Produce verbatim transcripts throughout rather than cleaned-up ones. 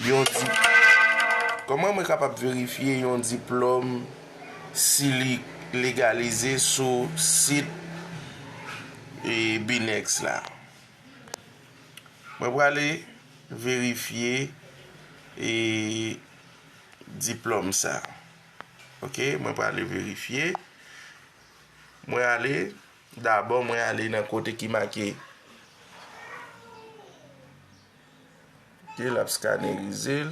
Yon di, kòman mwen kapab verifye yon diplòm si li legalize sou sit, e, Binex la? Mwen prale verifye, e, diplòm sa. Ok, mwen prale verifye. Mwen ale, dabò mwen ale nan kote ki make. Ok, l ap skanerize l.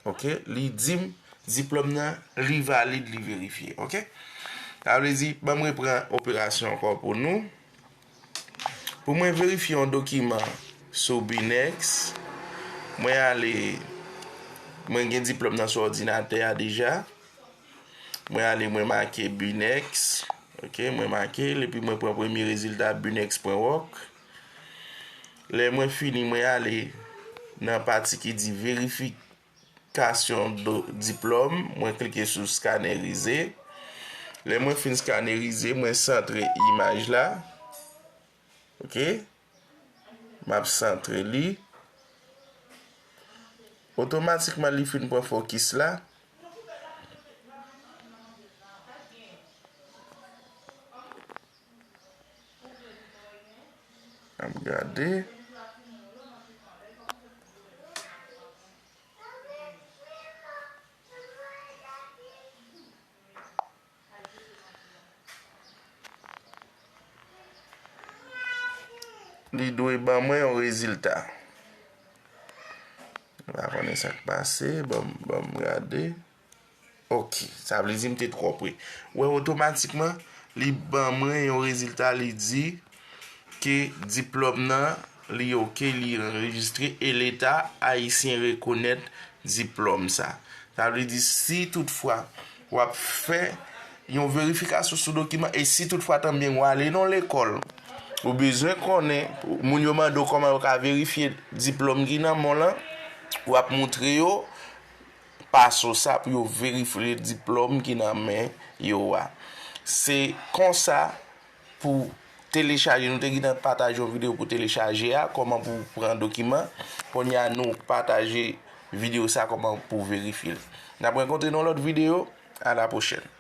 Ok, li di m diplòm nan, li valid, li verifye. Ok? Sa vle di, ban m repran operasyon ankò pou nou. Pou mwen verifye yon dokiman sou Binex, mwen ale, mwen gen diplòm nan sou òdinatè a deja. Mwen ale, mwen make Binex. Ok, mwen make l, epi mwen pran premye rezilta binex pwen org. Lè mwen fini, mwen ale nan pati ki di verifikasyon do-, diplòm, mwen klike sou skanerize. Lè mwen fin skanerize, mwen santre imaj la. Ok? M ap santre li. Otomatikman, li fin pran fokis la. N ap gade. Li dwe ban mwen yon rezilta. M pa konnen sa k pase. Ban m, ban m gade. Ok, sa vle di m te twò pre. Ou wè, otomatikman, li ban mwen yon rezilta, li di ke diplòm nan, li ok, li anrejistre e Leta ayisyen rekonèt diplòm sa. Sa vle di, si toutfwa w ap fè yon verifikasyon sou dokiman, e si toutfwa tanbyen w ale nan lekòl, ou bezwen konnen, moun yo mande w kòman yo ka verifye diplòm ki nan men w lan, w ap montre yo, pase w sa pou yo verifye diplòm ki nan men yo a. Se konsa pou telechaje, nou te gentan pataje yon videyo pou telechaje a, kòman pou pran dokiman. Kounye a nou pataje videyo sa, kòman pou verifye l. N ap rankontre nan lòt videyo. A la pwochèn.